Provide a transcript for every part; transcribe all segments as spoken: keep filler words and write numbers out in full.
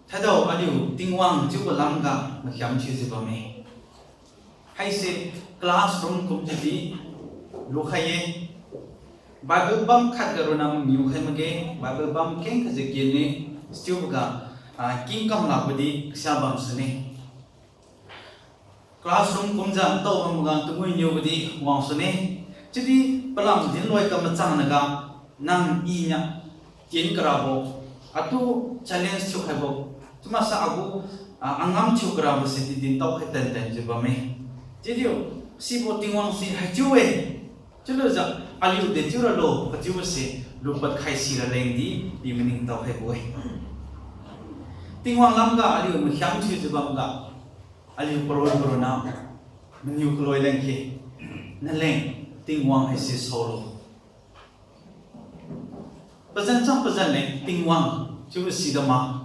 Thaidao aliu Tingwang chiubo lamga makhiam thiujiu bamme. Haise classroom kumjiudi lukhai-e. Bible bam khatga ronna mangiu khai makge, Bible bam kengkhajiu kin-e, sichiuboga, ah, kingkam lakbodi kasia bam sune. Classroom kumjiu ntao bamga tungui niubodi wang sune. Chiudi palam dinloi kamachang naga nang iniu kin karabo, atu challenge thiukhaibo, chiumaksa agu, ah, angam thiu karabose di dintao khai tantanjiu bamme. Chiudi-o, sibo Tingwang si haichiu-e, chiulujiu aliu dechiu ralo kachiubose lupad khai sira lengdi pi maningtao khaibo-e. Tingwang lamga aliu makhiam thiujiu bamga, aliu paronna paronna maniu kaloi leng khe, naleng Tingwang haise saolo. Pazan chang pazan leng Tingwang chiubo sida ma.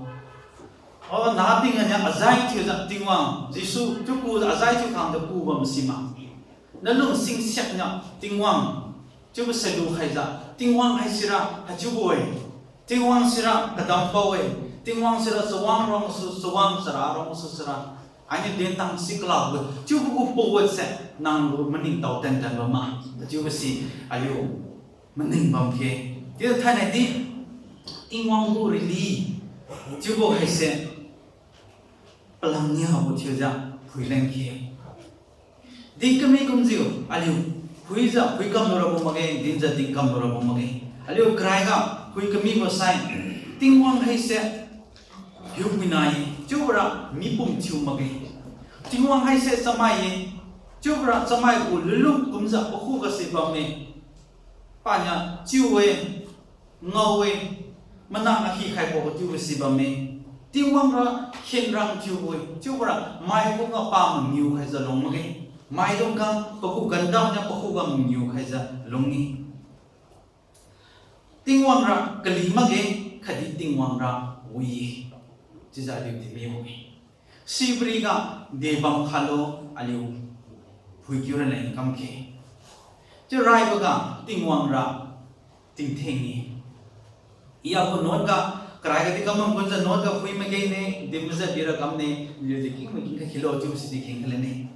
O, na tingga niu azai thiujiu Tingwang, Jesu chiu ku azai thiu khangjiu ku bam si ma. Nalung singsiakniu Tingwang chiubo se lukhaijiu, Tingwang haisira haichiubo-e, Tingwang sira kadampao-e, Tingwang sira chawang rongsu chawang, chara rongsu chara, ainiu dintang si kalabo-e, chiubo gu pawan se nang gu maningtao tantan bam ma, kachiubo si aliu maning bam khe. Chiudi thainai di Tingwang gu rili chiubo haise palam niabo thiujiu phui leng khe. Din kami kumjiu aliu phuijiu phui kamlu rabo makge, dinjiu din kamlu rabo makge. Aliu karaiga phui kamibo sai, Tingwang haise hiupuina-e, chiubora mipum thiu makge. Tingwang haise chamai-e, chiubora chamai gu lunlung kumjiu pakhuga si bamme. Paniu chiu-e, ngao-e, manang akhi khaibo kachiubo si bamme. Tingwang ra khenrang thiubo-e, chiubora mai khuga pa mangiu khaijiu lung makge. Maidung khang pagu gandam niu pakhuga mangiu khaijiu lung-e. Tingwang ra kali makge, khatdi Tingwang ra wi-e, chiujiu aliu dinmi-e. Sibri ga debam khalo aliu phuikiu raleng kam khe. Chiu raiboga Tingwang ra tingtheng-e. I agu note ga, karai gadi kamam gunjiu note ga phui makge ne, din majiu bira kamne, aliu di king making kha khilo chiubo sidi kheng khalane.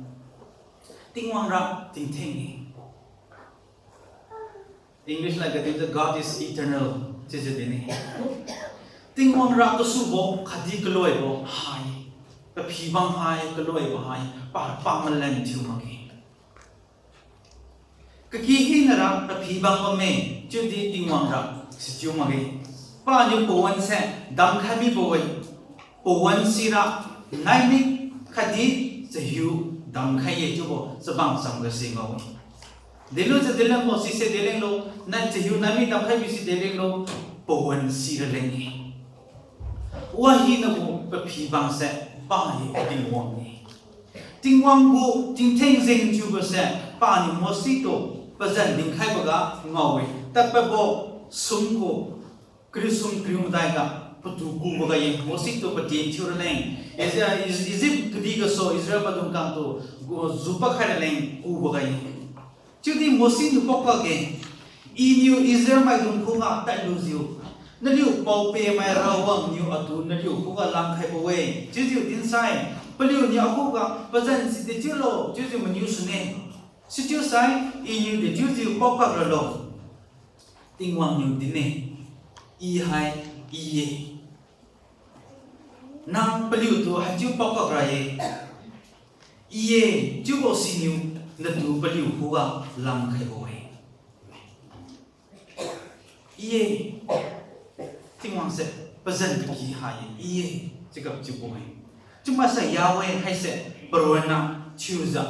Tingwang ra tingtheng-e. English lad ga dinjiu God is eternal chiujiu dinne. Tingwang ra kasubo khatdi kaloibo hai, paphibang hai, kaloibo hai, pa, pa malan thiu makge. Kaki hinara paphibang bamme, chiudi Tingwang ra sichiu makge. Paniu pawan se damkhai mibo-e, pawan sira naimik khatdi chahiu damkhai-e chiubo chabang cham gase ngao-e. Delujiu delengbo sise delenglo, nai chahiu naimik damkhai bise delenglo, pawan sira leng-e. Wahina gu paphibang se paniu Tingwang-e. Tingwang gu tingtheng jeng thiubo se paniu Mose tu pazan dinkhaiboga ngao-e. Tadpadbo sum gu kariu sum kariu madai ga patu kuboga ye, Mose tu patien thiu raleng, Is-, Is-, Egypt kadih gasu Israel maidung khang tu gu, ju pakhai raleng kuboga ye. Chiudi Mose niu paokakge, Iniu Israel maidung khuga tadlujiu, naliu pao-peh mai Rawang niu atu naliu khuga langkhaibo-e, chiujiu dinsai, paliuniu akhuga pazan si dechiulo chiujiu maniu sune. Sichiusai Iniu dechiujiu paokak ralo. Tingwang niu dinne, I hai I-e. Nang paliutu haichiu paokak ra-e. I-e, chiubo siniu natu paliu khuga langkhaibo-e. I-e, Tingwang se pazan kaki ha-e, I-e, chiuga chiubo-e. Chiumaksai Yahweh haise paronna thiujiu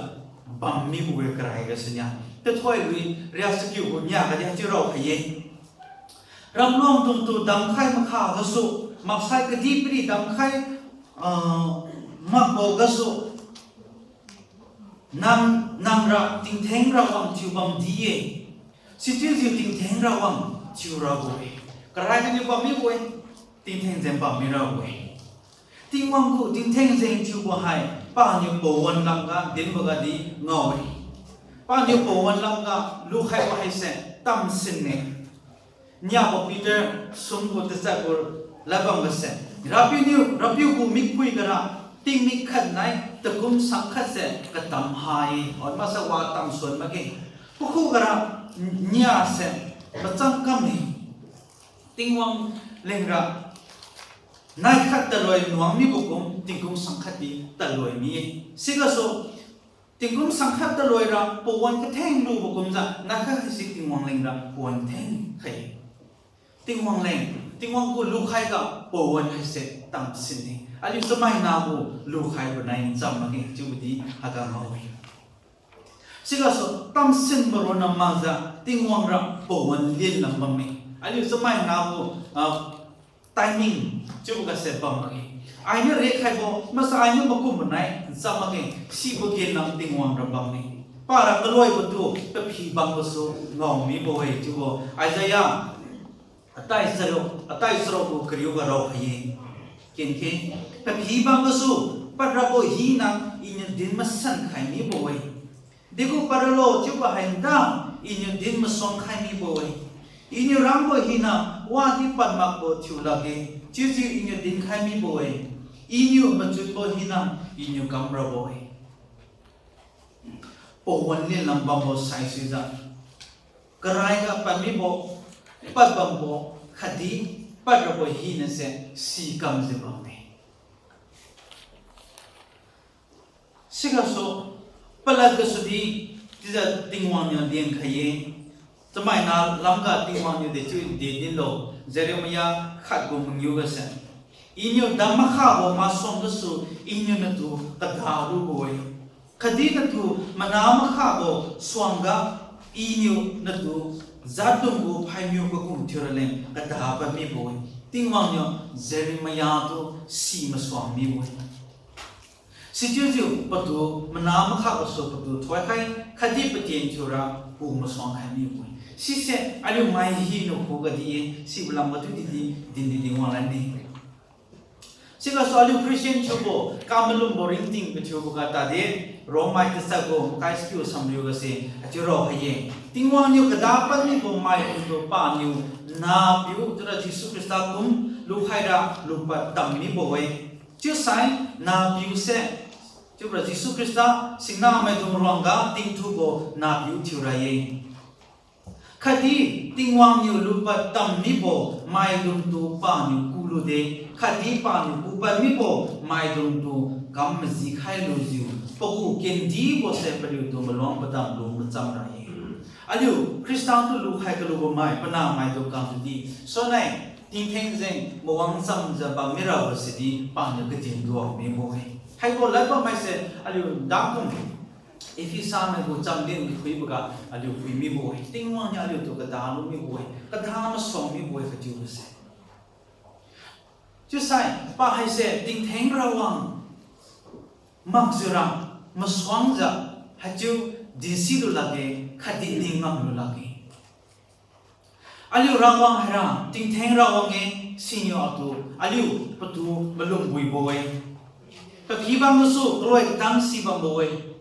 bam mibo-e karai gasuniu. Tathoi lui ria sakiu gu nia gadi haichiu raokhai-e. Ramluangdungtu damkhai makha gasu, maksai kadihpiri damkhai, ah, makbo gasu, nang, nang ra tingtheng Rawang thiubam di-e. Sichiujiu tingtheng Rawang thiu rabo-e. Karai ganiu bam mibo-e, tingtheng jeng bam mirabo-e. Tingwang gu tingtheng jeng thiubo hai paniu pawan lamga dinboga di ngao-e. Paniu pawan lamga lukhaibo haise tamsinne. Niabo Peter sum gu tachat gu ladbam gase, Rapiu niu, Rapiu gu mikphui gara, tingmik khat nai, takum sang khat se katam ha-e, hon maksai wa tamsuan makge. Pakhu gara, nia se, machang kam-e. Tingwang lengra, nai khat taloi nuang mibo kum, tingkum sang khat di taloi mi-e. Sigasu, tingkum sang khat taloi ra, pawan katheng lubo kumjiu, nai khat haise Tingwang lengra, pawan katheng khai. Tingwang leng, Tingwang gu lukhai ga pawan haise tamsin-e. Aliu chamaina gu lukhai panai ncham makge chiubo di haiga ngao-e. Sigasu tamsin maronna makjiu Tingwang ra pawan lin lam bamme. Aliu chamaina gu, ah, timing chiubo gase bam makge. Ainiu rekhaibo, maksai ainiu makum manai ncham makge, sibo ginlam Tingwang ra bamme. Para kaloibo tu paphi bam gasu ngao mibo-e chiubo Isaiah atai charuk, atai charuk gu kariu ga raokhai-e. Kenkhe, paphi bam gasu, padrabo hina Iniu din masan khai mibo-e. Degu paralo chiubo haida, Iniu din masuang khai mibo-e. Iniu rambo hina, wadi pad makbo thiu lakge, chiujiu Iniu dinkhai mibo-e. Iniu machunbo hina, Iniu kam rabo-e. Pawan lin lam bambo saisuijiu, karaiga pad mibo, pad bambo, khatdi pad rabo hinase si kamjiu bamme. Sigasu, palad gasudi, chiujiu Tingwang niu lenkhai-e. Chamaina lamga Tingwang niu dechiu de dinlo, Jeremiah khat gu mangiu gase, Iniu dam makhabo masuang gasu, Iniu natu kada lubo-e. Khatdi natu mana makhabo suangga, Iniu natu jatdung gu phaimiu kakum thiuraleng kada pad mibo-e. Tingwang niu Jeremiah tu si masuang mibo-e. Sichiujiu patu mana makha gasu patu thoikhai, khatdi patien thiura pu masuang khai mibo-e. Sise aliu mai hina khuga di-e, sibo lamga tu didi, dindi di wanglan-e. Sigasu aliu Christian thiubo, kamalumbo ringting kathiuboga tadi, Rommai tachat gu makai sikiu samriu gase, achiu raokhai-e. Tingwang niu kada pad mibo maidungtu paniu, napiu chiura Jesu Khrista kum, lukhaira lupad tam mibo-e. Chiusai, napiu se, chiubora Jesu Khrista, singnamaidung ruangga tingthubo napiu thiura-e. Khatdi Tingwang niu lupad tam mibo maidungtu paniu kulude, khatdi paniu kupad mibo maidungtu kam majikhai lujiu, pagu kendibose paliutu maluang padam lu macham ra-e. Aliu Khrista tu lukhai kalubo mai, panahmaidung kamtudi, sonai, tingtheng jeng mawang chamjiu bammirabo sidi paniu kadin luang mibo-e. Haibo ladbam maise aliu dakum Ephesamai gu chamdin phuiboga aliu phui mibo-e. Tingwang niu aliutu kada lu mibo-e. Kada masuang mibo-e kachiubose. Chiusai, pa haise tingtheng Rawang makjiura masuangjiu haichiu dinsi lu lakge, khatdi ning ngam lu lakge. Aliu Rawang haira tingtheng Rawang-e, siniu atu aliu patu malum buibo-e. Paphi bambosu kaloi katang si bambo-e.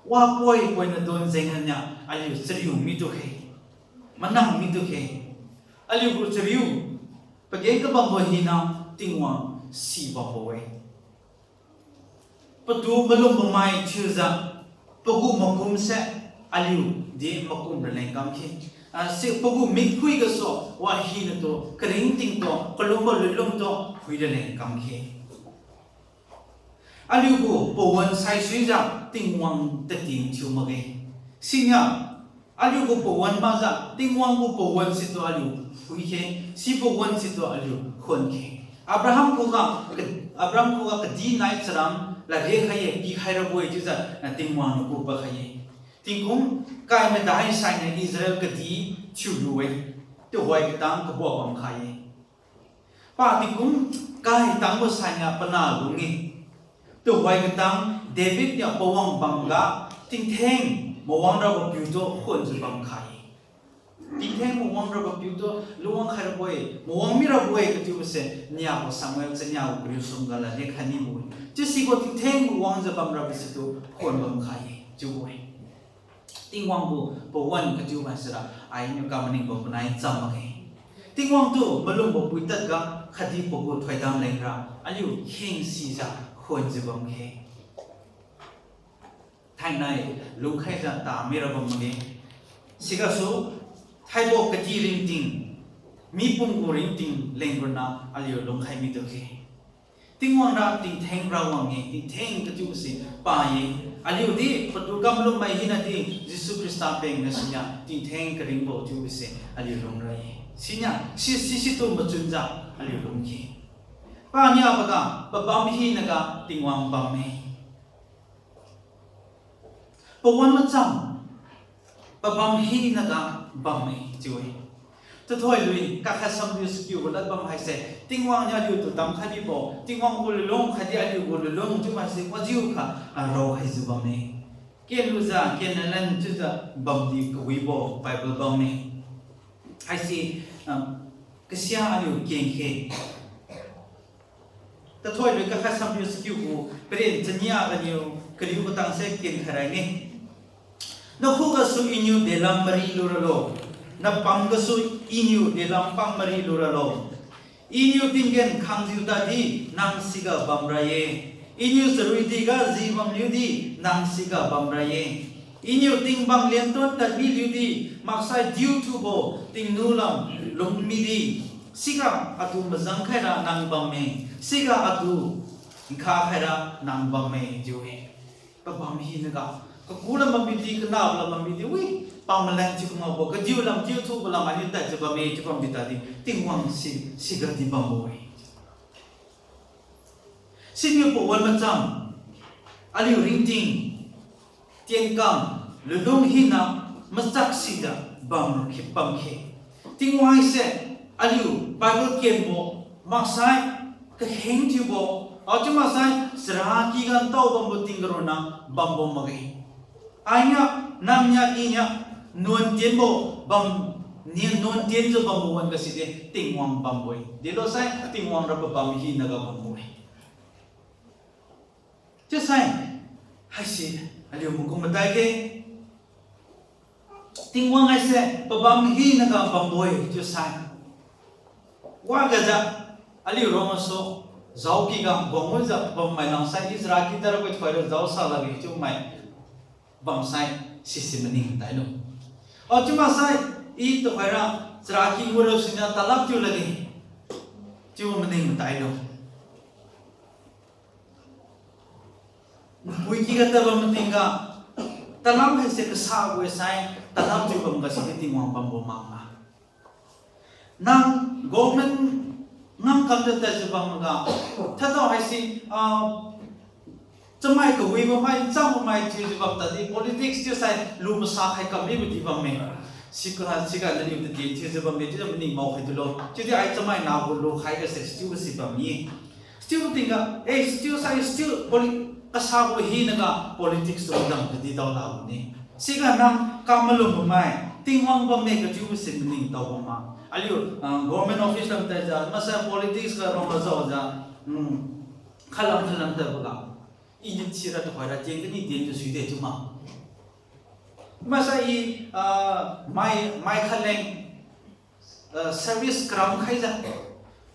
Wapoi poina don jengniu aliu chariu mitukhe, manang mitukhe. Aliu gu chariu pageng kabambo hina Tingwang si bambo-e. Patu malumbo mai thiujiu, pagu makumse aliu di makum raleng kamkhe. Ah, si pagu mikphui gasu, wa hinatu, karingtingtu, kalumbo luilungtu, phui raleng kamkhe. Aliu gu pawan saisuijiu Tingwang tating thiu makge. Siniu, aliu gu pawan makjiu Tingwang gu pawan situ aliu phuikhe, si pawan situ aliu khunkhe. Abraham khuga, Abraham khuga kadi nai charam ladriat khai-e, pikhai rabo-e chiujiu, na Tingwang niu kupad khai-e. Tingkum kai madai sainiu Israel kadi thiulu-e, tuhoi katang kabuak bamkhai-e. Pa tingkum kai tangbo sainiu panah lung-e. Tuhoi katang David niu pawang bamga tingtheng mawang rabo piutu khunjiu bamkhai-e. Tingtheng mawang rabo piutu lungwang khai rabo-e, mawang mirabo-e kachiubose niabo Samuel chania gu kariu sumga ladriat khai mibo-e. Chiusibo tingtheng mawangjiu bamrabo situ khun bamkhai-e chiubo-e. Tingwang gu pawan kachiu mai sira, ainiu kamaningbo panai cham makge. Tingwang tu malumbo puitadga khatdi pagu thoidam lengra aliu kheng sijiu khonjiu bamkhe. Thainai lungkhaijiu tamira bam makge. Sigasu haibo kadi ringting, mipum gu ringting leng ronna aliu lungkhai mitukhe. Tingwang ra tingtheng rawang-e, tingtheng kachiubose pa-e. Aliudi patu kamlummai hinadi Jesu Khrista peng nasinia tingtheng karingbo chiubose aliu lungra-e. Sinia si, si, situ machunjiu aliu lungkhe. Paniaboga pabam hinaga Tingwang bamme. Pawan macham, pabam hinaga bamme chiu-e. Tathoilui kakhat samriu sakiu gu ladbam haise Tingwang niu aliutu damkhai mibo, Tingwang gu lulung khatdi aliu gu lulung chiu maise wajiukha, ah, raokhaijiu bamme. Kenlujiu, kenlan chiujiu bamdi kawibo Bible bamme. Haise, ah, kasia aliu kenkhe. Tathoilui kakhat samriu sakiu gu paren chania ganiu kariu katangse kenkhai rane. Nakhugasu Iniu delam mari luralo, napam gasu Iniu delam pang mari luralo. Iniu tinggen khangjiu tadi nang siga bamra-e. Iniu charuidiga jibamliudi nang siga bamra-e. Iniu tingbang lenton tadmiliudi maksai diuthubo tingnu lam lungmidi, siga atu majang khaira nang bamme, siga atu nkha khaira nang bamme chiu-e. Pabam hinaga, kaku lam bambidi, kanabo lam bambidi, wi, pamalan chiu kamaobo, kadiu lam diuthubo lam aliu tadjiu bamme chiu bambi tadi Tingwang si, sigadi bambo-e. Siniu pawan macham, aliu ringting, tienkam, lulung hina machak sijiu bam khi bamkhe. Tingwang haise aliu Bible kenbo maksai kakheng thiubo, achiu maksai charaky ga ntao bambo tingga ronna bambo makge. Ainiu, nangniu, iniu nuan tienbo bam, ni nuan tienjiu bambo wan-ga sidi Tingwang bambo-e. Delosai Tingwang ra pabam hinaga bambo-e. Chiusai, haise aliu makum mataikhe. Tingwang haise pabam hinaga bambo-e chiusai, wagajiu aliu rongmasu jaokyga bamwijiu bammai langsai Israel ki tadra bai thoira jao sala bi chiumai bamsai sisi maning matailo. Achiu maksai, i tuhoira charaky wara siniu talap thiu lakge chiu maning matailo. Npuiki ga tadbam matingga, talap haise kasabo-e sai, talap thiu bamga sidi Tingwang bambo makma. Nang government ngamkamjiu tadjiu bamga, thadao haise, ah, chamai kawibo mai, nchabo mai thiujiu bam tadi politics chiusai lu masa khai kam mibo di bamme. Siga, siga naliu tadi thiujiu bamme chiujiu maning maokhai dulo. Chiudi ai chamai nagu lukhai gase sichiubo si bam mi. Sichiu tingga, eh, sichiu sai, sichiu poli-, kasabo hinaga politics tu dam kadi dao labo ne. Siga nang kamalumbo mai, Tingwang bamme kachiubo si maningtao bam ma. Aliu, ah, government office lam tadjiu, maksai politics ga rongga jaojiu, hmm, khatlam khatlam tadboga, i niu sira tuhoira tien kani tienjiu suide chiu ma. Maksai i, ah, mai, mai khatleng, ah, service karam khaijiu,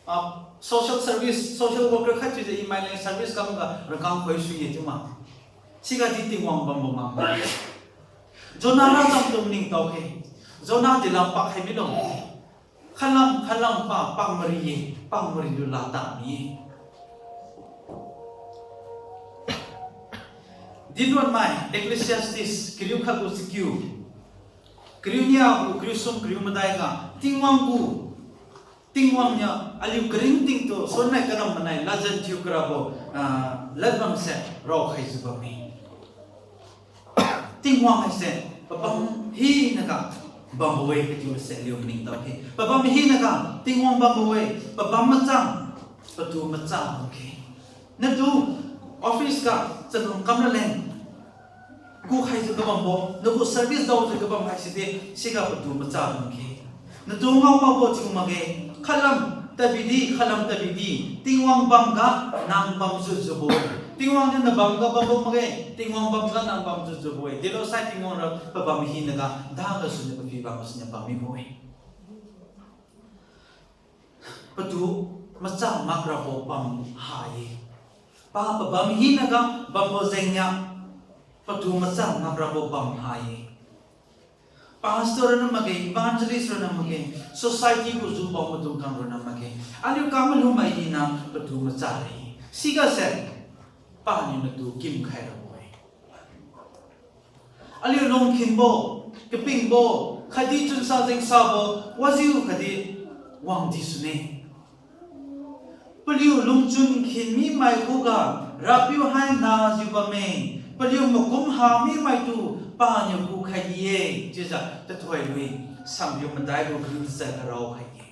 ah, social service, social worker khat thiujiu i maileng service kamga rangkang khoi sui-e chiu ma. Sigadi Tingwang bambo ma. Jonah ra chamtu maningtao khe. Jonah di lam pak khai milo. Khatlam, khatlam pa, pak mari-e, pak mari lula ta mi-e. Dinron mai, Ecclesiastes, kariu khat gu chakiu. Kariu nia gu, kariu sum, kariu madai ga, Tingwang gu, Tingwang niu aliu karingting tu, sunnai karam manai, ladjan thiu karabo, ah, ladbamse, raokhaijiu bamme. Tingwang haise, pabam hinaga bambo-e kachiubose aliu maningtao khe. Pabam hinaga Tingwang bambo-e, pabam machang, patu machang bam khe. Natu office ga chalung kam raleng, kukhaijiu kabambo, nagu service daojiu kabam haisidi, siga patu macha bam khe. Natu ngao makbo chiu makge, khatlam tadbidi, khatlam tadbidi, Tingwang bamga nang bamjiu jiubo-e. Tingwang niu nabamga bambo makge, Tingwang bamga nang bamjiu jiubo-e. Delosai Tingwang ra pabam hinaga, dagasu niu paphi bamgasu niu bam mibo-e. patu macha mak rabo bam ha-e. Pa pabam hinaga bambo jengnia patu macha mak rabo bam ha-e. Pastor ronna makge, evangelist ronna makge, society gu jubam maidung khang ronna makge, aliu kamalu mai hina patu macha ra-e. Sigase paniu natu kimkhai rabo-e. Aliu lungkhinbo, kapingbo, khatdi chunsa jengsabo wajiu khatdi wangdi sune. Paliu lungchun khin mimai khuga Rapiu hai najiu bamme, paliu makum ha mimaitu paniu kukhai di-e, chiujiu tathoilui, Samriu madai gu kariu tachat ga raokhai-e.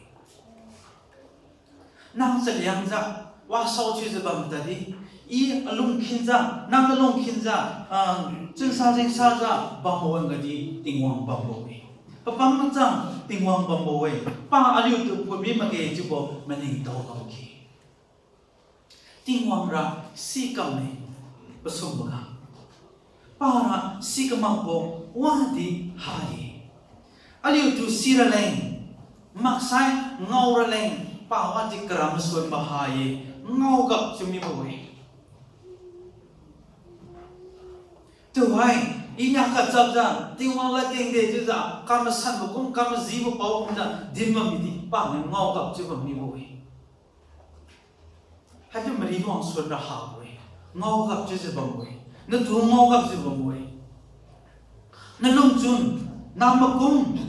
Nang chaliangjiu, wasao thiujiu bam tadi, I alungkhinjiu, nang alungkhinjiu, ah, chunsa jengsajiu bambo wan gadi Tingwang bambo-e. Pabam machang Tingwang bambo-e. Pa aliutu phuimi makge chiubo maningtao bamkhe. Tingwang ra si kamme, pasumboga. Para si kamakbo wadi ha-e. Aliutu siraleng, maksai ngaoraleng, pa wadi karam masuanbo ha-e, ngaogap chiu mibo-e. Tuhai, I niakha chapjiu, Tingwang ladkeng de chiujiu, kamasanbo kum, kamajibo pao kumjiu dinbam midi, paniu ngaogap chiu bam mibo-e. Haitu mari wangsuan ra habo-e. Ngaogap chiujiu bambo-e. Natu ngaogapjiu bambo-e. Nalungchun, namakum,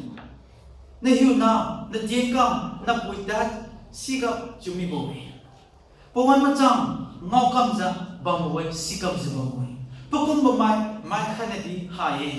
nahiuna, natienkam, napuitad, sigap chiu mibo-e. Pawan machang, ngaokamjiu bambo-e, sikamjiu bambo-e. Pakumbo mai, mai khatnadi ha-e.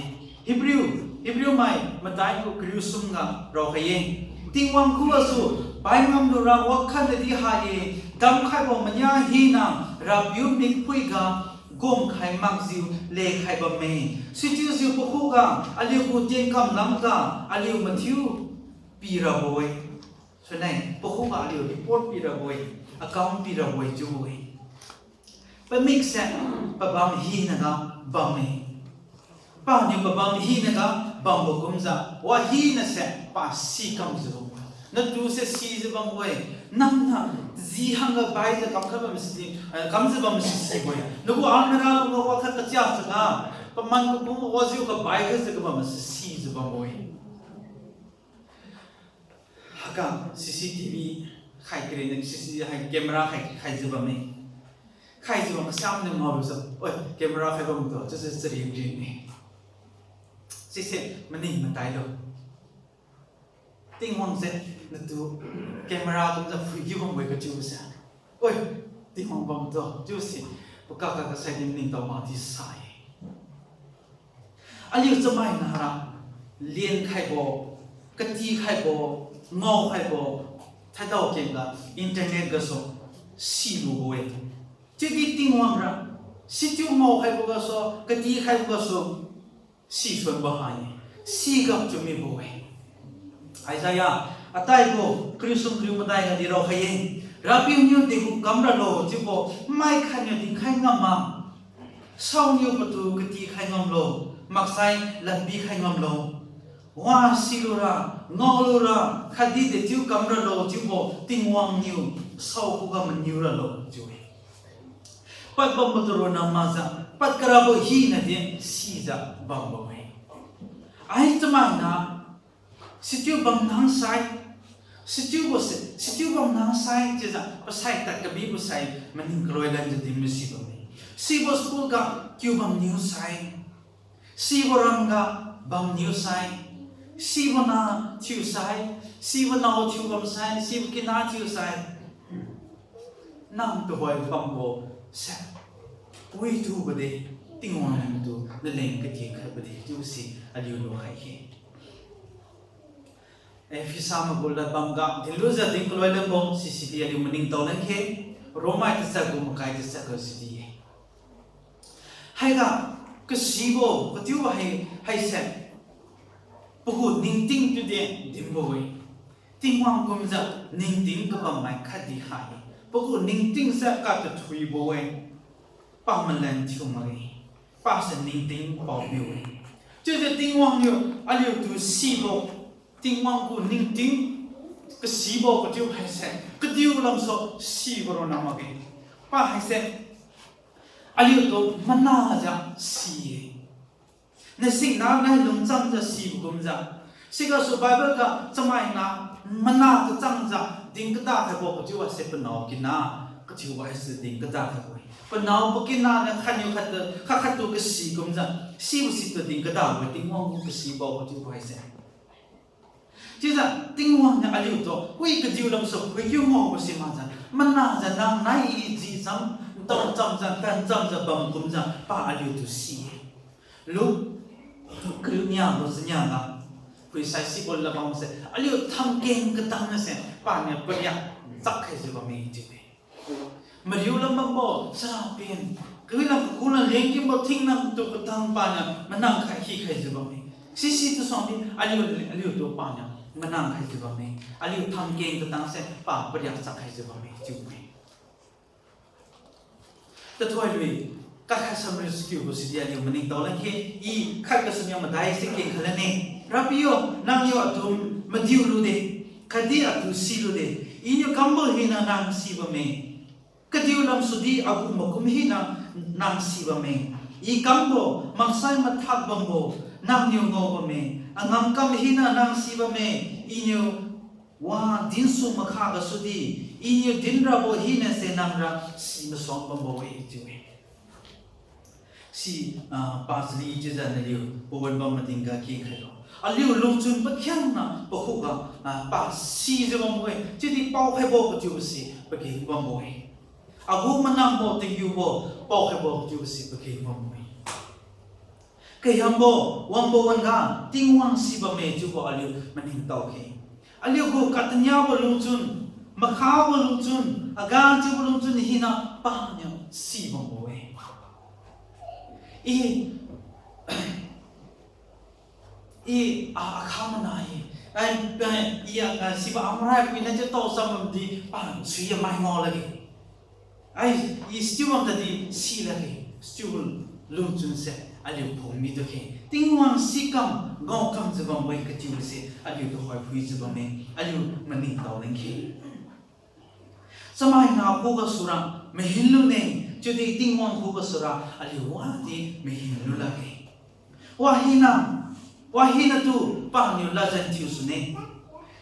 Hebrew, Hebrew mai madai gu kariu sumga raokhai-e. Tingwang khugasu bai ngamlura wakhatnadi ha-e, damkhaibo mania hina Rapiu mikphuiga gumkhai makjiu lekhai bamme. Sichiujiu pakhuga aliugu tienkam lamga aliu mathiu pirabo-e. Sunai, pakhuga aliu report pirabo-e, account pirabo-e chiubo-e. Pamikse pabam hinaga bamme. Paniu pabam hinaga bambo kumjiu, wa hinase pa sikamjiu bambo-e. Natuse sijiu bambo-e. Nangniu ji hangga baijiu kamkhai bamse di, eh, kamjiu bamse sibo-e. Nagu almirah lungga wakhat kachia chaga, paman kakum wajiu kabai khajiu kabamse sijiu bambo-e. Haiga C C T V khai karen, C C T V hai camera khai, khaijiu bamme. Khaijiu bam kasam niu ngaolujiu, oi, camera khai bamtu chiujiu charing ringme. Sise maning matailo. Tingwangse natu camera kumjiu phuikiu bambo-e kachiubose, oi, Tingwang bamtu chiuse pakak kak kasai di maningtao makdi sa-e. Aliu chamaina ra lenkhaibo, katikhaibo, ngaokhaibo, thaidao kengga internet gasu silubo-e. Chiudi Tingwang ra sichiu ngaokhaibo gasu, katikhaibo gasu sisuanbo hai-e, sigap chiu mibo-e. Isaiah ataibo kariu sum kariu madai gadi raokhai-e. Rapiu niu degu kamralo chiubo mai khatniu dinkhai ngamma, saoniu patu katikhai ngamlo, maksai ladpikhai ngamlo. Wa silura, ngaolura, khatdi dechiu kamralo chiubo Tingwang niu sao khuga maniu ralo chiu-e. Padbambo taronna makjiu, padkarabo hinadi sijiu bambo-e. Ai chamaina, sichiu bamnang sai, sichiubo se, sichiu bamnang sai chiujiu pasai tad kabibo sai maning kaloi lanjiu din masi bamme. Sibo school ga kiu bamniu sai, sibo ramga bamniu sai, sibo na thiu sai, sibo nao thiu bam sai, sibo kina thiu sai. Nang tuhoi bambo se withubo de, Tingwang nangtu naleng katikhaibo de chiubo si aliu lukhai-e. Ephesa mai gu ladbam ga dinlujiu din kaloi lanbo sisidi aliu maningtao lan khe, Romai tachat gu makai tachat ga sidi-e. Haiga kasibo katiubo hai, haise pagu ningting tudi dinbo-e. Tingwang kumjiu ningting kabammai khatdi ha-e. Pagu ningtingse katathuibo-e. Pamalan thiu makge. Pase ningting paopiu-e. Chiujiu Tingwang niu aliutu sibo, Tingwang gu ningting kasibo kachiu haise, kadiu lamsu sibo ronna makge. Pa haise, aliutu manajiu si-e. Nasingna nai lungchamjiu sibo kumjiu. Sigasu Bible ga chamaina mana kachangjiu din kada khaibo kachiu haise panao kina, kachiubo haise din kada khaibo-e. Panao pakina niu khatniu khat, khat khattu kasi kumjiu, sibo situ din kadabo-e, Tingwang gu kasibo kachiubo haise. Chiujiu Tingwang niu aliutu wi kadiu lamsu phuikiu ngaobo si makjiu, manajiu nang nai i ji cham, ntao chamjiu, tan chamjiu bam kumjiu pa aliutu si-e. Luke kariu nia gu chania ga, phuisai sibo ladbamse, aliu thamkeng katang nase paniu pariak chak khaijiu bamme chiu-e. Mariu lam bambo, charapen, kawilam kakhulam lengkimbo thingnamtu katang paniu manang khai khi khaijiu bamme. Sisi tu suangdi aliu, aliutu paniu manang khaijiu bamme. Aliu thamkeng katangse pa pariak chak khaijiu bamme chiu-e. Tathoilui, kakhat samriu sakiubo sidi aliu maningtao lan khe, i khat gasuniu madai si kengkha lane. Rapiu, nangniu atu madiu lude, khatdi atu si lude, iniu kambo hina nang si bamme. Kadiu lamsudi agu makum hina nang si bamme. I kambo, maksai mathak bambo, nangniu ngao bamme. Angamkam hina nang si bamme, iniu wa dinsu makha gasudi, iniu dinrabo hinase nangra si masuang bambo-e chiu-e. Si, ah, pachali chiujiu naliu pawan bam matingga kengkhailo. Aliu lungchun pakhiangna pakhuga, ah, pa sijiu bambo-e, chiudi paokhaibo kachiubose pageng bambo-e. Agu manangbo tinggiubo paokhaibo kachiubose pageng bambo-e. Kaihambo, wangbo wan-ga, Tingwang si bamme chiubo aliu maningtao khe. Aliu gu kataniabo lungchun, makhabo lungchun, aga chiubo lungchun hina paniu si bambo-e. I, i, a, akha mana-e. Ai, ai, i, a, sibo amarai puina chiu tao cham bamdi, pa, sui-e mai ngao lakge. Ai, i sichiu wang tadi si lakge, sichiu lungchunse aliu phungmi tukhe. Tingwang sikam, ngaokamjiu bambo-e kachiubose aliu tuhoi phuijiu bamme, aliu maningtao leng khe. Chamaina khugasura mahin lune, chiudi Tingwang khugasura aliu wadi mahin lu lakge. Wahina, wahinatu paniu ladjan thiu sune.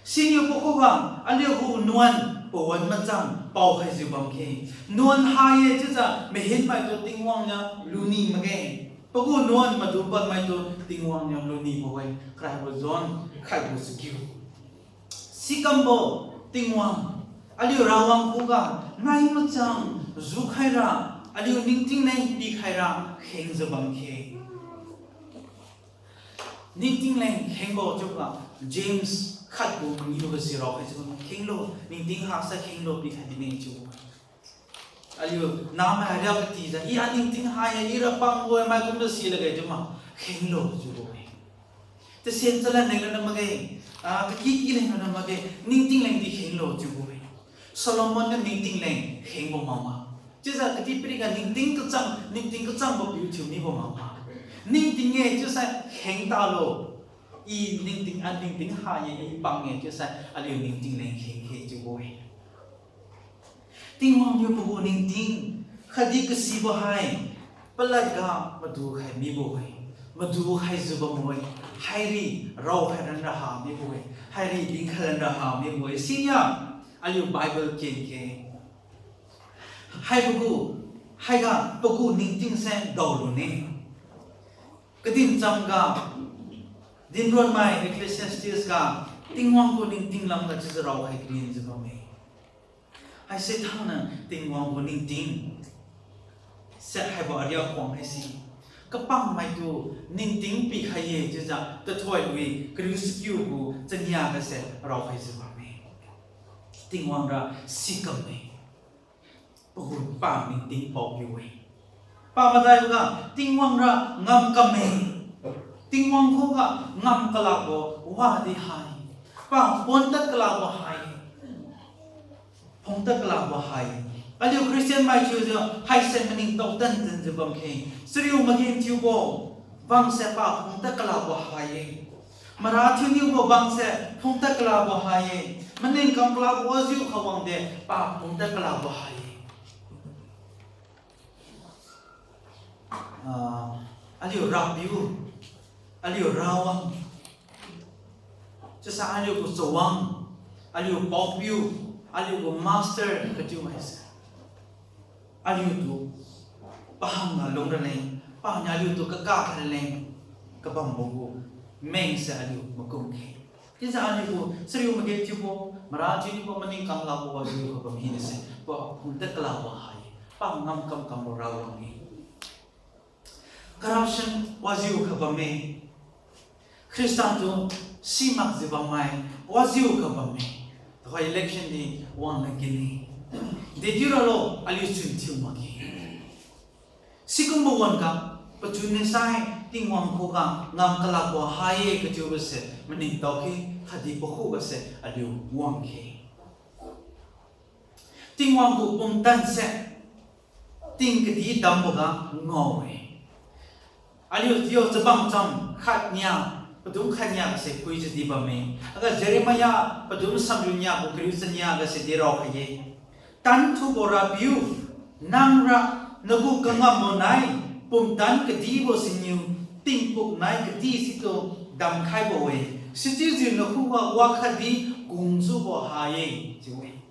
Siniu pakhuga aliu gu nuan pawan machang paokhaijiu bam khe. Nuan ha-e chiujiu mahinmaitu Tingwang niu luni makge. Pagu nuan madu padmaitu Tingwang niu lunibo-e. Karaibo John khatgu chakiu. Sikambo Tingwang, aliu Rawang khuga nai machang jukhaira, aliu ningting leng pikhaira khengjiu bam khe. Ningting leng khengbo chiuga, James khatgu mangiu gasi raokhaijiu bam, khenglo, ningting hasa khenglo pikhai dine chiu. Aliu namai aria katijiu, i aningting ha-e, i ra pangbo-e, maikumjiu si lakge chiu ma, khenglo chiubo-e. Tasen chalan leng rana makge, ah, kakyky leng rana makge, ningting lengdi khenglo chiubo-e. Solomon niu ningting leng khengbo makma. Chiujiu kadihpiriga ningting kachang, ningting kachangbo piu thiu mibo makma. Ningting-e chiusai kheng talo. I ningting, aningting ha-e, i pang-e chiusai aliu ningting leng kheng khe chiubo-e. Tingwang niu pagu ningting khatdi kasibo hai paladga madukhai mibo-e, madukhaijiu bambo-e, hairi raokhai ran raha mibo-e, hairi dinkhai ran raha mibo-e. Sinia aliu Bible ken khe. Haibo gu, haiga pagu ningting se daolune. Kadin chamga, dinronmai Ecclesiastes ga, Tingwang gu ningting lamga chiujiu raokhai karinjiu bamme. Haise thangniu Tingwang gu ningting se haibo ariak khuang haise, kapangmaitu ningting pikhai-e chiujiu Tathoilui kariu chakiu gu chania gase raokhaijiu bamme. Tingwang ra sikamme. Pagu pa ningting paopiu-e. Pamadaiboga Tingwang ra ngamkamme. Tingwang khuga ngam kalakbo wadi hai, pa pon tad kalakbo hai, phung tad kalakbo hai. Aliu Christian mai thiujiu haise maningtao tan tanjiu bam khe. Chariu magenthiubo bamse pa phung tad kalakbo hai-e. Mara thiuniubo bangse phungtad kalabo ha-e. Maning kam kalabo wajiu khawang de pa phungtad kalabo ha-e. Ah, aliu Rapiu, aliu Rawang, chiusai aliu gu Chawang, aliu Paopiu, aliu gu Master kachiu haise aliutu pahang nalung raleng, paniu aliutu kakak raleng, kabambo gu mengse aliu makum khe. Chiujiu aliu gu chariu mage thiubo, mara thiuniubo, maning kam kalabo wajiu khabam hinase pa phungtad kalabo ha-e, pa ngamkam kambo Rawang-e. Corruption wajiu khabamme. Christian tu simakjiu bammai wajiu khabamme. Tuhoi election di wangna kine. Dechiu ralo aliu chun thiu makge. Sikumbo wan-ga, pachun nisai Tingwang khuga ngam kalakbo ha-e kachiubose maningtao khe, khatdi pakhugase aliu wang khe. Tingwang gu pumtanse ting kadi damboga ngao-e. Aliu yo Chabamcham khatnia, padum khatnia gase phuijiu di bamme. Aga Jeremiah padum samriu nia gu kariu chania gase di raokhai-e. Tanthubo Rapiu, nangra nagu kangambo nai pumtan kadibo siniu tingpuk nai kadi situ damkhaibo-e. Sichiujiu nakhuga wakhatdi kungjiubo ha-e, chiu-e.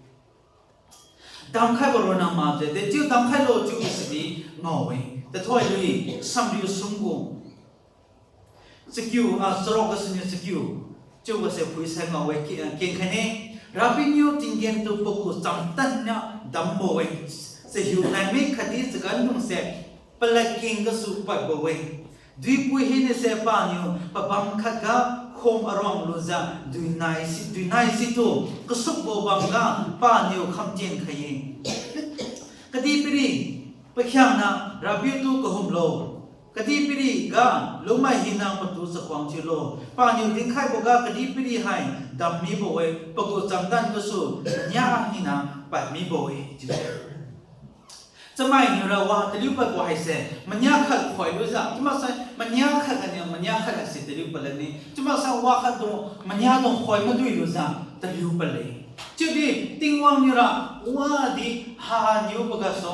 Damkhaibo ronna makjiu, dechiu damkhailo chiubo sidi ngao-e. Tathoilui samriu sum gu chakiu, ah, charuk gasuniu chakiu chiubose phuisai ngao-e, ki-, ah, kenkhaine. Rapiu niu tinggen tu pagu chamtan niu dambo-e. Chahiu naimik khatdi chagan lungse palad keng gasu padbo-e. Duipui hinase paniu pabam khatga khum aruang lujiu duinai si, duinai situ kasukbo bamga paniu khamtien khai-e. Kadihpiri pakhiangna Rapiu tu kahumlo, kadihpiriga lungmai hina patu chakhuang thiulo. Paniu dinkhaiboga kadihpiri hai dammibo-e, pagu chamtan gasu nia hina padmibo-e, chiu-e. Chamai niura wa taliu padbo haise mania khat khoilujiu, chiumaksai mania khat ganiu mania khat haise taliu padlani, chiumaksai wa khattu mania dung khoi maduilujiu taliu padle. Chiudi Tingwang niura wadi haniubo gasu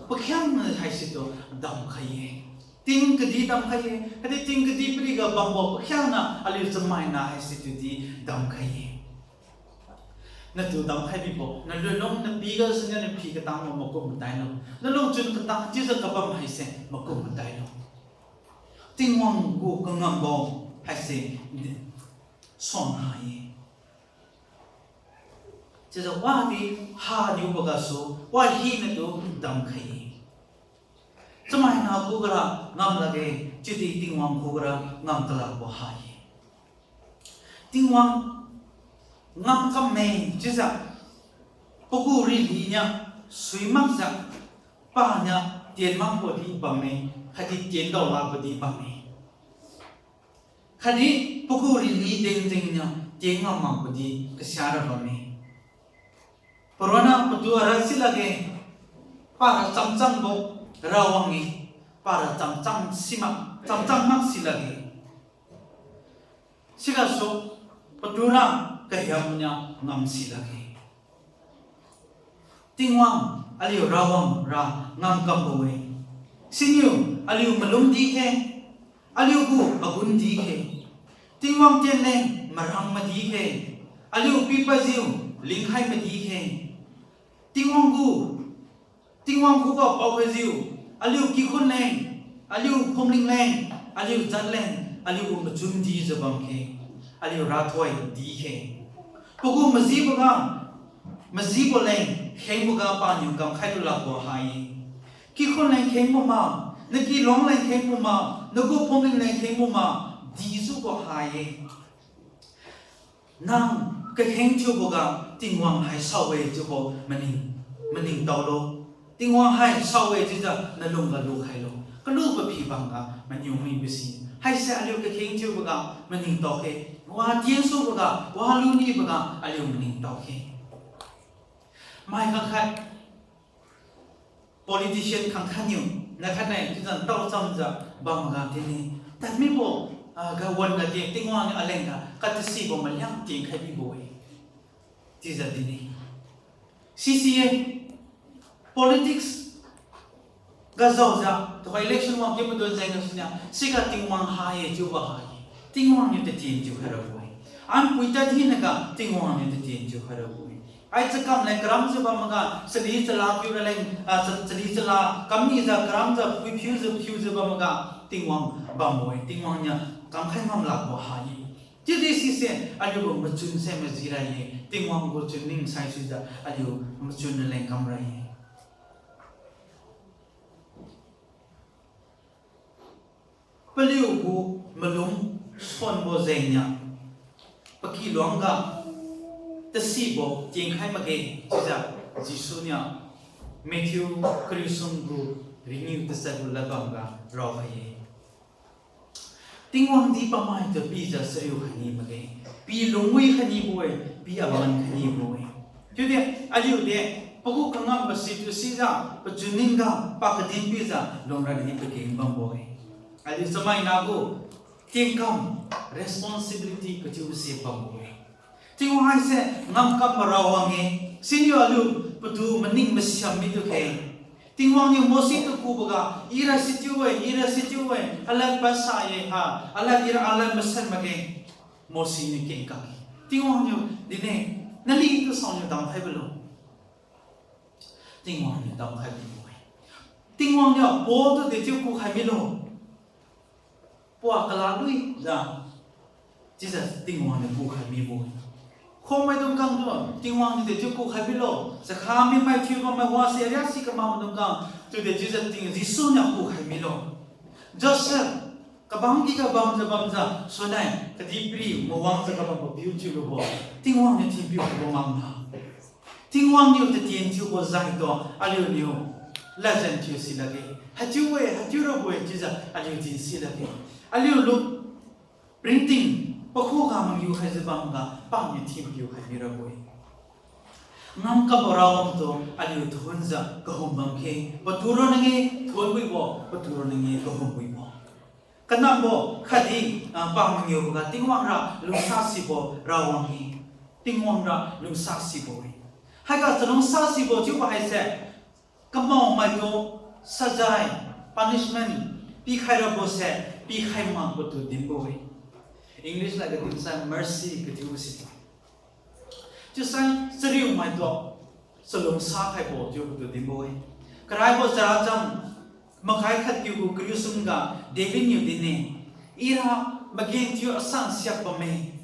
pakhiangna haisitu damkhai-e. Ting kadi damkhai-e, khatdi ting kadihpiriga bambo pakhiangna aliu chamaina haisitudi damkhai-e. Natu damkhai bibo, nalunlung napi gasuniu naphi katangbo makum matailo. Nalungchun katang chiujiu kabam haise makum matailo. Tingwang gu kangambo haise suang ha-e. Chiujiu wadi haniubo gasu wa hinatu damkhai-e. Chamaina khuga ra ngam lakge, chiudi Tingwang khuga ra ngam kalakbo ha-e. Tingwang ngamkamme chiujiu pagu rili niu suimakjiu paniu tienmakbo di bamme, khatdi tiendao lakbo di bamme. Khatdi pagu rili dengdeng niu tienngam makbo di kasiara bamme. Paronna patu ara silakge, para chamchangbo Rawang-e, para chamchang simak, chamchang mak silakge. Sigasu patura kahiamniu ngam silakge. Tingwang aliu Rawang ra ngamkambo-e. Siniu aliu malum dikhe, aliu gu agun dikhe. Tingwang tienleng marang madikhe, aliu pipadjiu lingkhai madikhe. Tingwang gu, Tingwang khuga paokhaijiu, aliu kikhun leng, aliu phumling leng, aliu jat leng, aliu gu machun dijiu bamkhe, aliu rathoi dikhe. Pagu majiboga, majibo leng khengboga paniu kamkhai lulakbo ha-e. Kikhun leng khengbo ma, nakilong leng khengbo ma, nagu phumling leng khengbo ma, dijiubo ha-e. Nang kakheng thiuboga Tingwang hai sao-e chiubo maning, maningtaolo. Tingwang hai sao-e chiujiu nalungga lukhailo. Kalu paphi bamga maniu mibo si. Haise aliu kakheng thiuboga maningtao khe. Wa tiensuboga, wa luniboga aliu maningtao khe. Mai khangkhat politician khangkhat niu, nakhat nai chiujiu ntao chamjiu bamga tine. Tadmibo, ah, ga wan-ga di Tingwang niu aleng ga katasibo maliang tienkhai mibo-e. Chiujiu dinne. Sisi-e, politics ga zaojiu, tuhoi election wang ki madun jeng gasuniu, siga Tingwang ha-e chiubo ha-e. Tingwang niu tatien thiukhai rabo-e. Anpui tad hinaga Tingwang niu tatien thiukhai rabo-e. Ai chakam leng karamjiu bamga, chali chala piu raleng, ah, cha-, chali chala kamnijiu karamjiu, phuiphiujiu, phiujiu bamga, Tingwang bambo-e. Tingwang niu kamkhai ngam lakbo ha-e. Chiudi sise aliugu machun se maji ra-e, Tingwang gu chunning saisuijiu aliu machun raleng kamra-e. Paliugu malum sonbo jengniu, pakyluang ga tasibo tienkhai makge, chiujiu Jesu niu Matthew kariu sum gu ringiu tachat gu ladbam ga raokhai-e. Tingwang di pamai tu pijiu chariu khai ni makge, pi lungwi khai nibo-e, pi aman khai nibo-e. Chiudi aliu de, pagu kangam masi tu sijiu, pachunning ga, pakadin pijiu, lungra di pageng bambo-e. Aliu chamai nagu, tingkam, responsibility kathiu si bambo-e. Tingwang haise ngamkam mara wang-e, siniu aliu patu maning masiam mitu khe. Tingwang niu Mose tu kuboga, ira sichiu-e, ira sichiu-e, alad pasa ye ha, alad ira alad masan makge. Mose niu kengkak-e. Tingwang niu dinne, nali tu saoniu damkhai balo. Tingwang niu damkhai bibo-e. Tingwang niu Paul tu dechiu kukhai milo. Pua kala lui jiu. Chiujiu Tingwang niu kukhai mibo-e. Khommaidung khang tu, Tingwang niu dechiu kukhai milo. Chakha mimai thiu bammai wase ariak si kamakmaidung khang, tu dechiujiu Ting Jesu niu kukhai milo. Joseph, kabang kiga bamjiu bamjiu, sunnai, kadihpiri mawangjiu kabambo piu thiulubo, Tingwang niu thinpiu khaibo makna. Tingwang niu tatien thiubo jengtu, aliuniu ladjan thiu si lakge. Haichiu-e, haichiu rabo-e chiujiu aliu din si lakge. Aliu luk ringting, pakhuga mangiu khaijiu bamga, paniu thinpiu khai mirabo-e. Ngamkambo rawang tu aliu thonjiu kahum bam khe, patu ronna nge thon wibo, patu ronna nge kahum wibo. Kanambo khatdi, ah, pa mangiuboga Tingwang ra lungsasibo rawang-e. Tingwang ra lungsasibo-e. Haiga chalungsasibo chiubo haise, kamaomaitu sajai, punishment, pikhai rabose, pikhai makbo tu dinbo-e. English lad ga dinsai mercy kathiu si. Chiusai chariumaitu chalungsa khaibo chiubo tu dinbo-e. Karaibo characham makai khat kiu gu kariu sum ga David niu dinne, ira magenthiu asan siak bamme.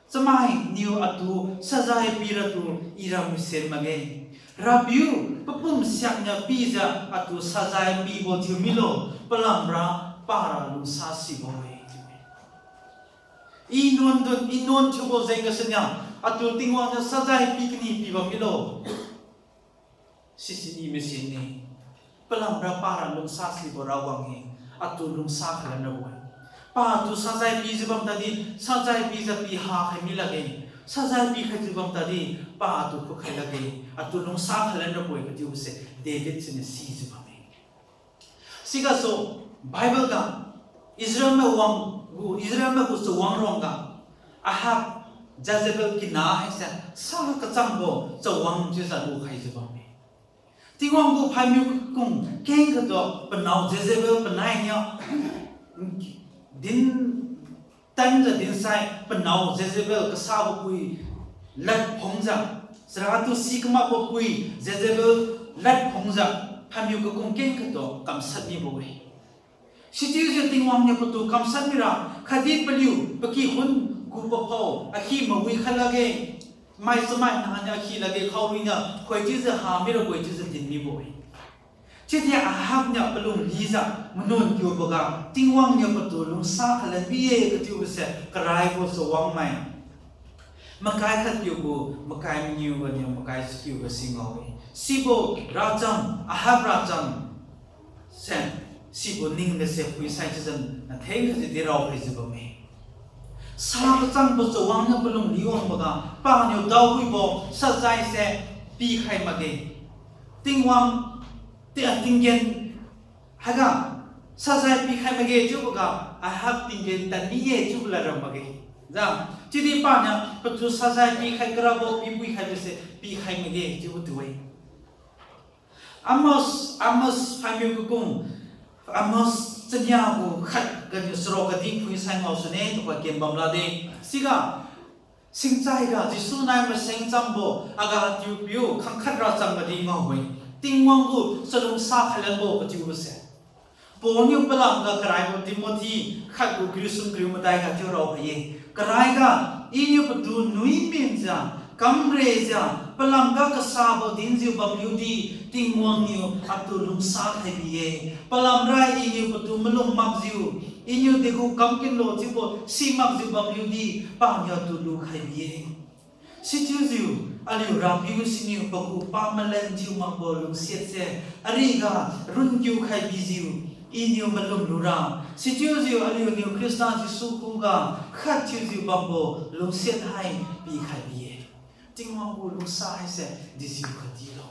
Chamainiu atu sajai piratu ira misen makge. Rapiu papum siakniu pijiu atu sajai pibo thiu milo, palamra para lungsasibo-e. I nuan dun, i nuan thiubo jeng gasuniu, atu Tingwang niu sajai pi kani pibam milo. Sisi i masen-e. Palamra para lungsasibo rawang-e, atu lungsa khalan rabo-e. Patu sajai pijiu bam tadi, sajai pijiu piha khai mi lakge. Sajai pikhaijiu bam tadi, patu khukhai lakge. Atu lungsa khalan rabo-e kachiubose David siniu sijiu bamme. Sigasu Bible ga Israel mai wang gu, Israel mai gu chawang ruangga Ahab, Jezebel kina haise sa kachangbo chawang chiujiu lukhaijiu bamme. Tingwang gu phaimiu kakung kengkhattu panao Jezebel panainiu din tanjiu dinsai panao Jezebel kasabo pui lad phungjiu, chara tu si kamakbo pui Jezebel lad phungjiu, phaimiu kakung kengkhattu kamshat mibo-e. Sichiujiu Tingwang niu patu kamshat mira, khatdi paliu pakikhun gu paphao akhi mawi khai lakge, mai chamai nahaniu akhi lakge, khaoruiniu khoi chiujiu ha mirabo-e chiujiu din mibo-e. Chiudi Ahab niu palung lijiu manuan kiuboga, Tingwang niu patu lungsa khalan bi-e kachiubose karaibo chawangmai. Makai khat kiu gu makai mangiu ganiu makai chakiu ga si ngao-e. Sibo racham, Ahab racham se, sibo ning gase phuisai chiujiu natheng khatdi raokhaijiu bamme. Sa kachangbo chawang niu palung liwangboga, paniu daowibo sajaise pikhai makge. Tingwang, ti-, tinggen haiga sajai pikhai makge chiuboga, Ahab tinggen tadmi-e chiubo lad ra makge. Ja, chiudi paniu patu sajai pikhai karabo pipui khaibo se pikhai makge chiubo tu-e. Amos, Amos phaimiu kakung, Amos chania gu khat ganiu charuk kadi phui sai ngao sune, tuhoi ken bam lade. Siga, singchaiga Jesu nai maseng chambo, aga tiupiu khangkhat ra cham madi ngao-e. Tingwang gu chalungsa khailanbo kachiubo se. Paul niu palamga karaibo Timothy khat gu kariu sum kariu madai ga chiu rao hai-e. Karaiga, iniu patu nui minjiu, kamrejiu, palamga kasabo dinjiu bamliudi, Tingwang niu atu lungsa khai bi-e. Palamra iniu patu malum makjiu, iniu degu kamkinlo chiubo si makjiu bamliudi, paniu atu lukhai bi-e. Sichiujiu, aliu Rapiu siniu pagu pamalan thiu makbo lungsiat se, ariga runkiu khai bijiu, iniu malum lura. Sichiujiu, aliuniu Khrista Jesu khuga khat thiujiu bambo lungsiat hai pikhai bi-e. Tingwang gu lungsa haise dejiu khatdilo.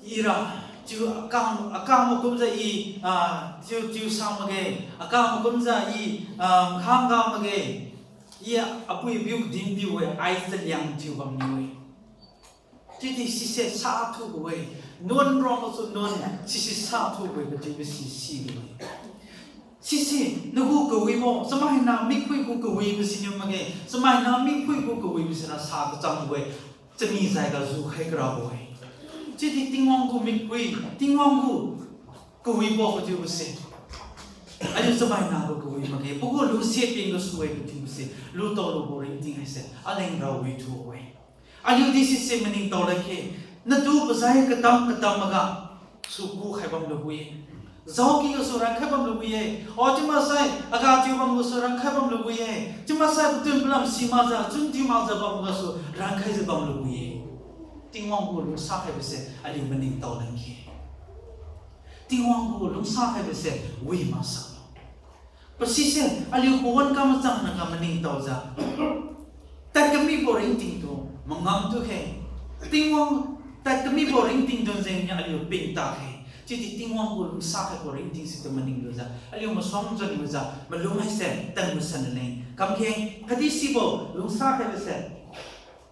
Ira, chiu akang, akang makumjiu i, ah, chiu, chiu sa makge, akang makumjiu i, ah, khangga makge, i apui apiu kadin piu-e, ai chaliang thiu bamniu-e. Chiudi sise sa thubo-e, nuan rongsu nuan, sise sa thubo-e, kachiubo si sibo-e. Sise, nagu kawibo, chamaina mikphui gu kawibo siniu makge, chamaina mikphui gu kawibo sira sa kachambo-e, chami jaiga jukhai karabo-e. Chiudi Tingwang gu mikphui, Tingwang gu kawibo kachiubo se, aliu chamaina gu kawi makge, pagu lungsiat peng gasu-e kachiubo se, lutao lubo ringting haise aleng ra withu-e. Aliudi sise maningtao lankhe, natu pazai katam katam maga su kukhai bamlubo-e. Jaoki gasu rankhai bamlubo-e. O chiumaksai, aga thiu bam gasu rankhai bamlubo-e. Chiumaksai, patun palam simakjiu, chun thiu makjiu bam gasu rankhaijiu bamlubo-e. Tingwang gu lungsa khaibo se aliu maningtao lankhe, Tingwang gu lungsa khaibo se wi maksalo. Pasise aliu pawan kamachang naga maningtaojiu, tad kamibo ringting tu mangam tu khe. Tingwang tad kamibo ringting tu jengniu aliu ping ta khe. Chiudi Tingwang gu lungsa khaibo ringting situ maning lujiu, aliu masuang jan lujiu, malum haise tan masan leng kamkhe, khatdi sibo lungsa khaibo se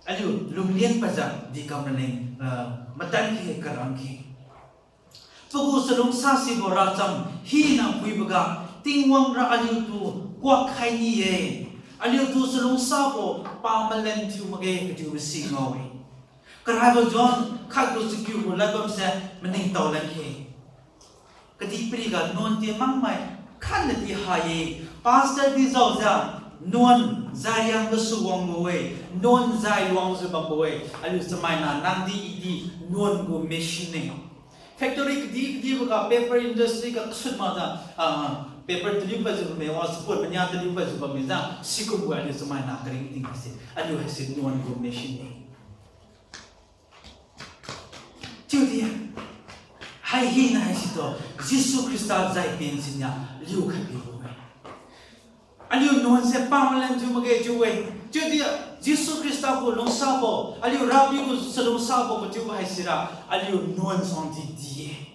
aliu lunglian padjiu di kam raleng, ah, matan khe karang khe. Pagu chalungsa sibo racham hina phuiboga, Tingwang ra aliutu kuak khai ni-e. Aliutu chalungsabo pamalan thiu makge kachiubo si ngao-e. Karaibo John khatgu chakiu gu ladbamse maningtao lankhe, kadihpiriga nuan tien makmai khatnadi ha-e. Pastor di jaojiu nuan jai riang gasu wangbo-e, nuan jai luangjiu bambo-e. Aliu chamaina nangdi idi nuan gu machine-e. Factory kadih kadihboga paper industry ga kasut makjiu, ah, paper taliu padjiu bamme, wa support mania taliu padjiu bamme jiu, sikumbo aliu chamaina karingting haise, aliu haise nuan gu machine-e. Chiudi, hai hina haisitu, Jesu Khrista jai pen siniu liukhai bibo-e. Aliu nuan se pamalan thiu makge chiu-e. Chiudi Jesu Khrista gu lungsabo, aliu Rapiu gu chalungsabo kachiubo haisira, aliu nuan suang didi-e.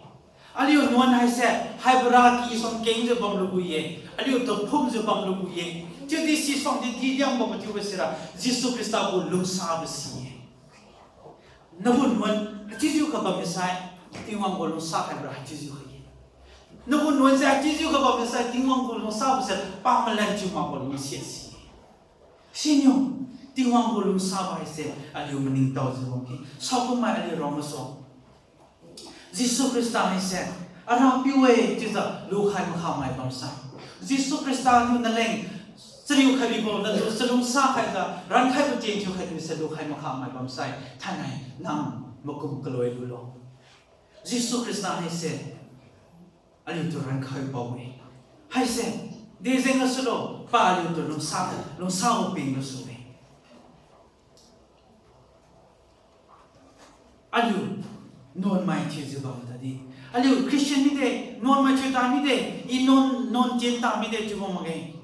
Aliu nuan haise, haibora ki suang kengjiu bamlubo-e. Aliutu phumjiu bamlubo-e. Chiudi si suang didi diangbo kachiubo sira, Jesu Khrista gu lungsabo si-e. Nagu nuan haichiujiu kha bammi sai, Tingwang gu lungsa khaibora haichiujiu kha-e. Nagu nuan se haichiujiu kha bammi sai, Tingwang gu lungsabo se pamalan thiu makbo lungsiat si-e. Siniu, Tingwang gu lungsabo haise aliu maningtaojiu wangkhe, saokummai aliu rao masu Jesu Khrista haise Arapiu-e chiujiu lukhai makhamai bamsai, Jesu Khrista niu naleng chariu khaibibo, natu chalungsa khaijiu rankhaibo tien thiukhai bise lukhai makhamai bamsai, thainai nang makum kaloi lulo. Jesu Khrista haise aliutu rankhai pao-e. Haise dejeng gasulo, pa aliutu lungsa, lungsabo peng gasu-e. Aliu nuanmai thiujiu bam tadi, aliu Christian mide, nuanmai thiuta mide, i nuan, nuan tien ta mide chiubo makge.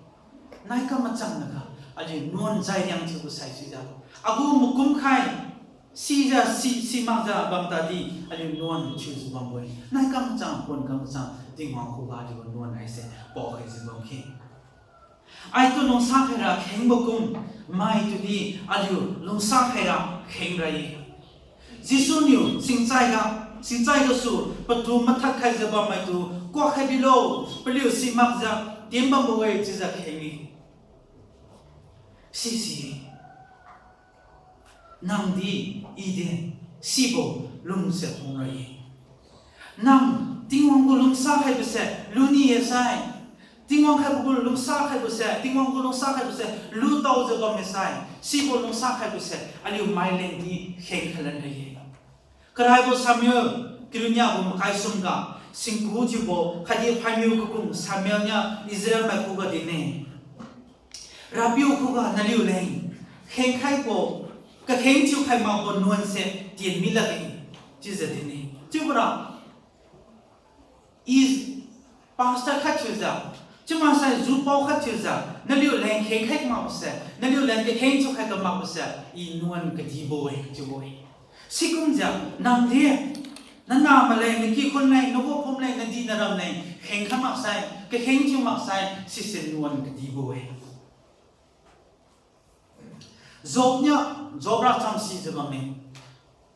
Naikam machang naga, aliu nuan jai riang thiubo saisuijiu, agu makum khai, sijiu, si, simakjiu bam tadi, aliu nuan thiujiu bambo-e. Naikam machang, kuan kam machang, Tingwang khuga aliu nuan haise paokhaijiu bamkhe. Aitu lungsa khaira khengbo kum, maitudi aliu lungsa khaira kheng ra-e. Jesu niu singchaiga, singchai gasu patu mathad khaijiu bammaitu, kuak khai bilo, paliu simakjiu, tin bambo-e chiujiu kheng-e. Sisi-e. Nangdi, idi, sibo lungse phung ra-e. Nang Tingwang gu lungsa khaibose luni-e sai. Tingwang khaibo gu lungsa khaibose, Tingwang gu lungsa khaibose lutaojiu bamme sai. Sibo lungsa khaibose aliu mailengdi khengkhai lan ra-e. Karaibo Samuel, kariu nia gu makai sumga, singku thiubo khatdi phaimiu kakung Samuel niu Israel mai khuga dinne. RAPIU khuga naliu leng khengkhaibo, kakheng thiukhai makbo nuanse tien mi lakge, chiujiu dinne. Chiubora, i pastor khat thiujiu, chiumaksai jupao khat thiujiu, naliu leng khengkhai makbose, naliu leng kakheng thiukhai kamakbose, i nuan kadibo-e, chiubo-e. Sikumjiu, nangdi, nanah maleng, nakikhun leng, nagu phum leng, nadi naram leng khengkhai maksai, kakheng thiu maksai, sise nuan kadibo-e. Job niu, Job racham sijiu bamme.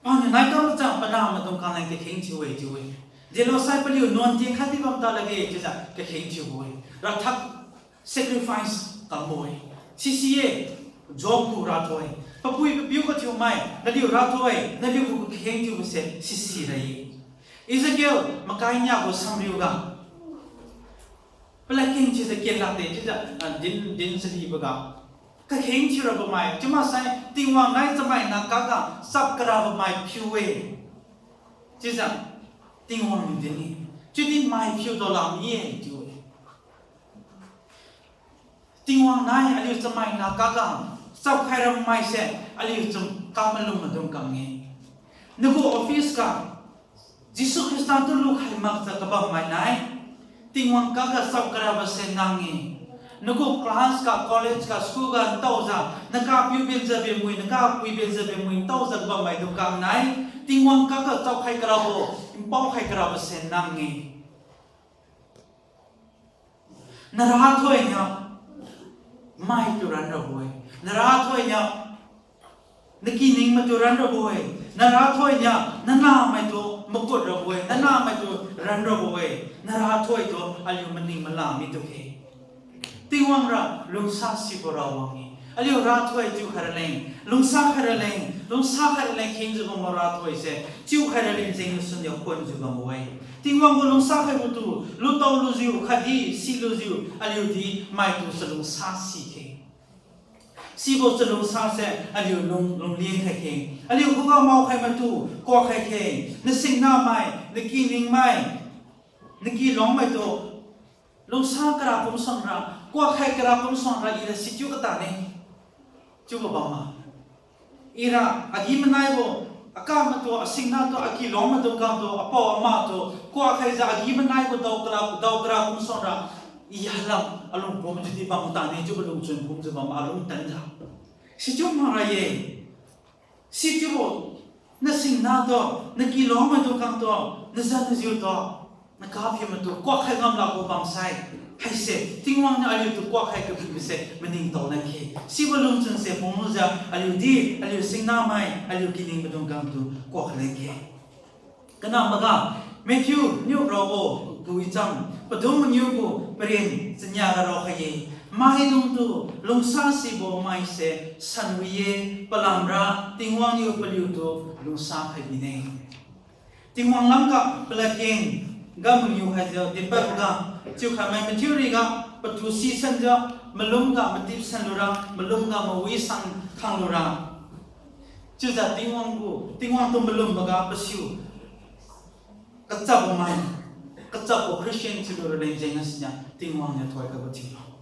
Paniu nai kam chang panah maidung khang leng kakheng thiu-e chiu-e. Delosai paliu nuan tienkhai di bam ta lakge chiujiu kakheng thiubo-e. Rathak sacrifice kambo-e. Sisi-e, Job gu rathoi. Papui papiu kathiumai, naliu rathoi, naliu gu kakheng thiubose sisi ra-e. Ezekiel makai nia gu samriuga, paladkeng chiujiu kenlakde chiujiu, ah, din, din chariboga, kakheng thiurabo mai, chiumaksai Tingwang nai chamaina kakga chap karabo mai phiu-e. Chiujiu Tingwang niu din-e. Chiudi mai phiu daola mi-e chiu-e. Tingwang nai aliu chamaina kakga chapkhai ramaise aliu cham kamalum maidung kang-e. Nagu office ga Jesu Khrista tu lukhai makjiu kabam mai nai, Tingwang kakga chap karabose nang-e. Nagu class ga, college ga, school ga ntaojiu, nakapiu benjiu bemui, nakapui benjiu bemui ntaojiu kabam maidung kang nai, Tingwang kakga chapkhai karabo, npaokhai karabose nang-e. Narathoi niu mai tu ran rabo-e. Narathoi niu nakining maitu ran rabo-e. Narathoi niu nanahmaitu makut rabo-e. Nanahmaitu ran rabo-e. Narathoi tu aliu maning mala mitu khe. Tingwang ra lungsa sibo rawang-e. Aliu rathoi chiukhai raleng, lungsa khai raleng, lungsa khai raleng khengjiu bambo rathoise chiukhai raleng jengniu suniu khonjiu bambo-e. Tingwang gu lungsa khaibotu lutao lujiu khatdi silujiu aliudi maitu chalungsa si khe. Sibo chalungsa se aliu lung, lungleng khai khe. Aliu khuga maokhai maitu kuak khai khe. Nasingna mai, nakiningmai, nakilong maitu lungsa kara kumsuangra, kuak khai kara kumsuangra ira sichiu katane. Chiubo bamma, ira agi-manaibo, akamatu, asingnatu, akilong maidung kangtu, apao amatu kuak khaijiu agi-manaibo daokara, daokara kumsuangra, i halam alung pum chiudi bam tane chiubo lungchun kumjiu bam alung tanjiu. Sichiu makra ye. Sichiubo, nasingnatu, nakilong maidung kangtu, najan najiutu, nakaphi maitu kuak khai ngam lakbo bamsai, haise Tingwang niu aliutu kuak khai kabibose maningtao lan khe. Sibo lungchunse pumlujiu aliudi, aliu singnamai, aliu kining maidung kangtu kuak khai lan khe. Kanamboga, Matthew niu raobo gu icham padum mangiu gu paren chania ga raokhai ye. Maidungtu lungsasibo maise sanwi ye, palamra Tingwang niu paliutu lungsa khai bine. Tingwang lamga paladkeng ga mangiu khaijiu dinpadboga, chiukhai mai mathiu riga patu sisanjiu, malumga matip sanlura, malumga mawi san khanglura. Chiujiu Tingwang gu, Tingwang tu malumboga pasiu kachapbo mai, kachapbo Christian thiulu raleng jengniu sinia Tingwang niu thoikhaibo thiulo.